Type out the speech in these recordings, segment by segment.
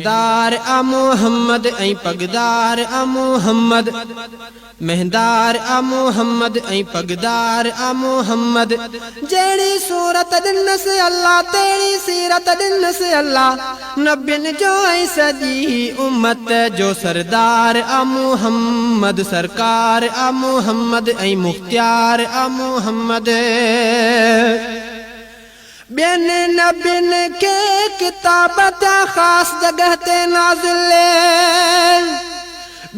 مهندار آ محمد ۽ پڳدار آ محمد مهندار آ محمد ۽ پڳدار آ محمد جهڙي صورت ڏنس الله تهڙي سيرت ڏنس الله نبين جو ۽ سڄي امت جو سردار آ محمد سرڪار آ محمد ۽ مختيار آ محمد. ٻين نبين کي ڪتاب ٿيا خاص جڳهه تي نازل.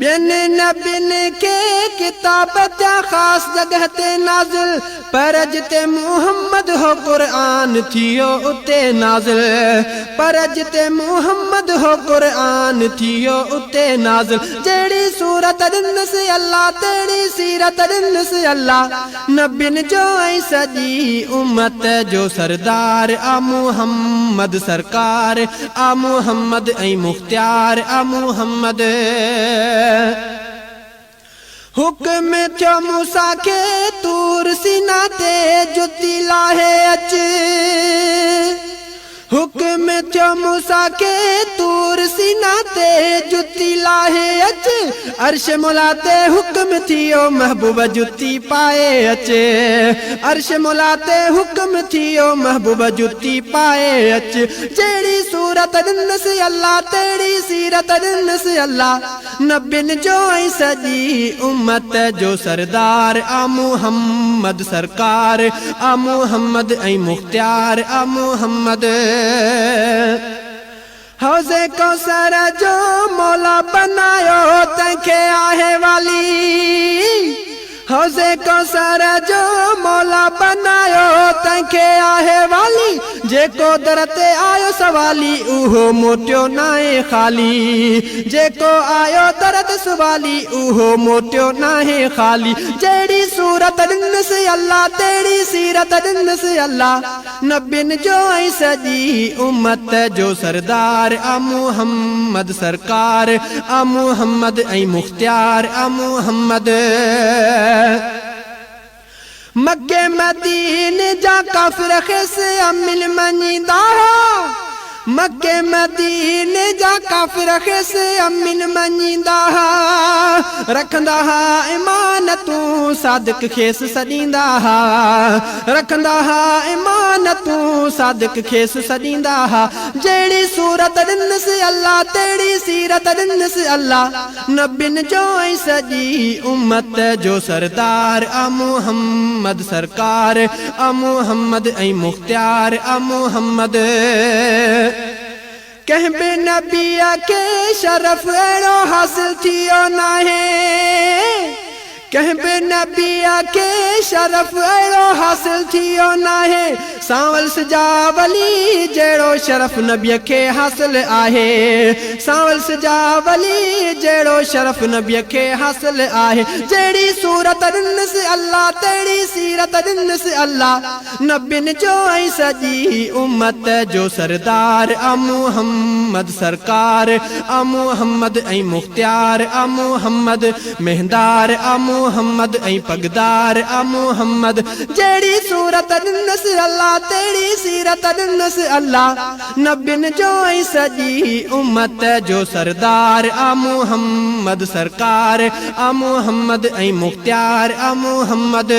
ٻين نبين کي ڪتاب ٿيا خاص جڳهه تي نازل. پر جتي محمد هو قرآن ٿيو اتي نازل. پر جتي محمد هو قرآن ٿيو اتي نازل. جهڙي صورت ڏنس الله تهڙي سيرت ڏنس الله. نبين جو ۽ سڄي امت جو سردار آ محمد سرڪار آ محمد ۽ مختيار آ محمد. حڪم ٿيو موسيٰ کي طور سينا تي جتي لاهي اچ. حڪم ٿيو موسيٰ کي طور سينا تي جتي لاهي اچ، عرش مولا تي حڪم ٿيو محبوب جتي پائي اچ، عرش مولا تي حڪم ٿيو محبوب جتي پائي اچ، جهڙي صورت ڏنس الله تهڙي سيرت ڏنس الله، نبين جو ۽ سڄي امت جو سردار آ محمد سرڪار آ محمد ۽ مختيار آ محمد. حوض ڪوثر جو مولا بنايو تنهن کي آهي والي. حوض ڪوثر جو مولا بنايو تنهن کي آهي والي، جيڪو در تي آيو سوالي اهو موٽيو ناهي خالي، جيڪو آيو در تي سوالي اهو موٽيو ناهي خالي، جهڙي صورت ڏنس الله تهڙي سيرت ڏنس الله، نبين جو ۽ سڄي امت جو سردار آ محمد سرڪار آ محمد ۽ مختيار آ محمد. مڪي مديني جا ڪافر کيس امين مڃيندا ها. مڪي مديني جا ڪافر کيس امين مڃيندا ها. رکندا ها امانتون صادق کيس سڏيندا ها. رکندا ها امانتون صادق کيس سڏيندا ها. جهڙي صورت ڏنس الله تهڙي سيرت ڏنس الله. نبين جو ۽ سڄي امت جو سردار آ محمد سرڪار آ محمد ۽ مختيار آ محمد. ڪنهن به نبيء کي شرف اهڙو حاصل ٿيو ناهي. ڪنهن به نبيء کي شرف اهڙو حاصل ٿيو ناهي، سانول سجاولي جهڙو شرف نبيء کي حاصل آهي، سانول سجاولي جهڙو شرف نبيء کي حاصل آهي، جهڙي صورت ڏنس الله تهڙي سيرت ڏنس الله، نبين جو ۽ سڄي امت جو سردار آ محمد سرڪار آ محمد ۽ مختيار آ محمد. مهندار آ محمد ۽ پڳدار آ محمد، جهڙي صورت ڏنس الله تهڙي سيرت ڏنس الله، نبين جو ۽ سڄي امت جو سردار آ محمد سرڪار آ محمد ۽ مختيار آ محمد.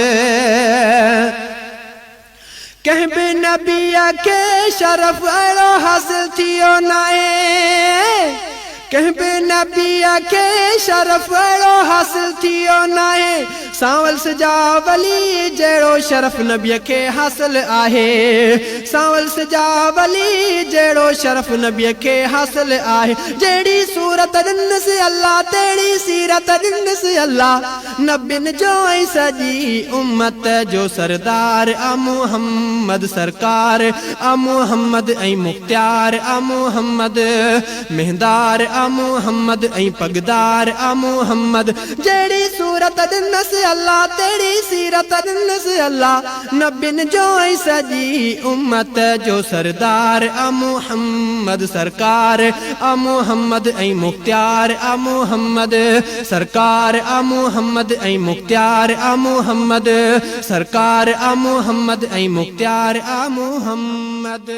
ڪنهن به نبيء کي شرف اهڙو حاصل ٿيو ناهي، ڪنهن به نبيء کي شرف اهڙو حاصل ٿيو ناهي، سانول سجاولي جهڙو شرف نبيء کي حاصل آهي، سانول سجاولي جهڙو شرف نبيء کي حاصل آهي، جهڙي صورت ڏنس الله تهڙي سيرت ڏنس الله. نبين جو ۽ سڄي امت جو سردار آ محمد سرڪار آ محمد ۽ مختيار آ محمد مهندار آ محمد ۽ پڳدار آ محمد جهڙي صورت ڏنس الله تهڙي سيرت ڏنس الله نبين جو ۽ سڄي امت جو سردار آ محمد سرڪار آ محمد ۽ مختيار آ محمد سرڪار آ محمد ۽ مختيار آ محمد سرڪار آ محمد ۽ مختيار آ محمد.